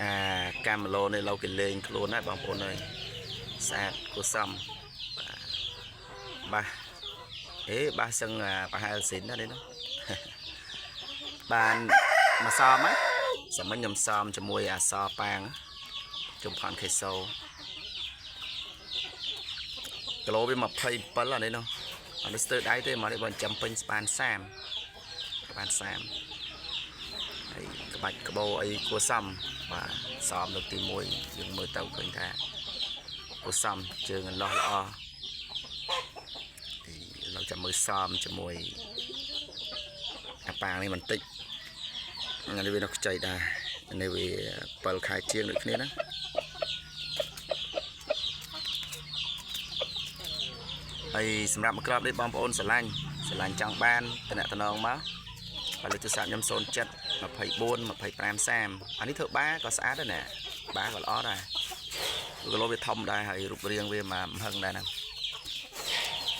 អាកាមឡូនេះឡូវគេលេងខ្លួនហើយបងប្អូនអើយស្អាតគួរសមបាទបាទអេបាទសឹងអាប្រហែលស៊ីនណានេះណា បានមកសមហ៎សមមិញខ្ញុំសមជាមួយអាសប៉ាងជំផាន់ខេសូគីឡូវា27អានេះនោះអានេះស្ទើរដៃទេមកនេះបើចាំពេញស្បាន30បាន30ហើយក្បាច់ក្បោអីគួរសមបាទសមលើកទី1យើងមើលទៅឃើញថាគួរសមជើងអន្លោះល្អទីเราចាំមើលសមជាមួយអាប៉ាងនេះបន្តិច អានេះវានៅខ្ចីដែរអានេះវា7ខែជាងដូចគ្នាណាហើយសម្រាប់មកក្របនេះបងប្អូនស្រឡាញ់ស្រឡាញ់ចង់បានតំណតំណងមកហើយលេខទូរស័ព្ទខ្ញុំ07 24 25 30អានេះធ្វើបាក៏ស្អាតដែរណាបាក៏ល្អដែរគីឡូវាធំដែរហើយរូបរាងវាមកហឹងដែរហ្នឹង។